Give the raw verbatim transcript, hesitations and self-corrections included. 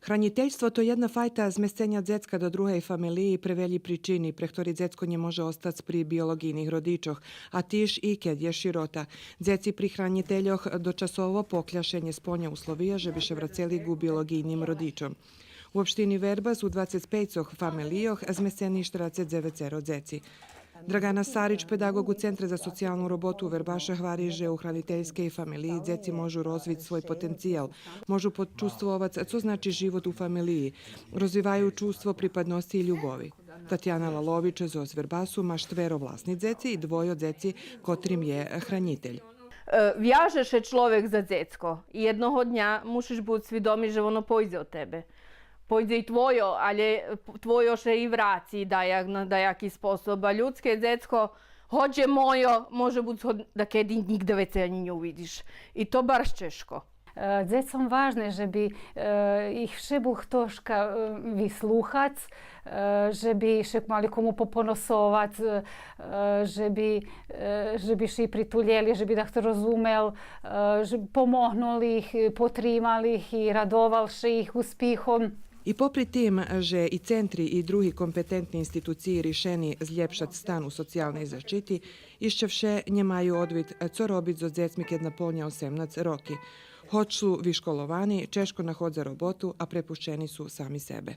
Хранїтельство то єдна файта змесценя дзецка до другей фамелиї пре велї причини, пре хтори дзецко нє може остац при биолоґийних родичох, а тиж и кед є широта. Дзеци при хранїтельох дочасово, покля ше нє сполня условия же би ше врацели ґу биолоґийним родичом. У општини Вербас у двацец пейцох фамелийох змесцени штерацец дзевецеро дзеци. Драгана Сарич, педаґоґ у Центре за социялну роботу у Вербаше, гвари же у хранїтельскей фамелиї дзеци можу розвиц свой потенциял, можу почувствовац цо значи живот у фамелиї, розвиваю чувство припадносци и любови. Татяна Лалович зоз Вербасу ма штверо власни дзеци и двойо дзеци котрим є хранїтель. Е, вяже ше чловек за дзецко и єдного дня мушиш буц свидоми же воно пойдзе од тебе. Пойдзе и твойо, алє твойо ше и враци даяк, на даяки способ. А людске дзецко, гоч є мойо, може буц го дакеди нїґда вецей анї нє увидзиш. И то барз чежко. Е, дзецом важне же би, е, их вше бул хтошка, е, вислухац, е, же би ше мали кому попоносовац, е, же би, е, же би ше и притулєли, же би дахто розумел, е, же помогнул их, потримал их и радовал ше их успихом. И попри тим же и центри и други компетентни институциї ришени злєпшац стан у социялней защити, ище вше нємаю одвит цо робиц зоз дзецми кед наполня осемнац роки. Гоч су вишколовани, чежко находза роботу, а препущени су сами себе.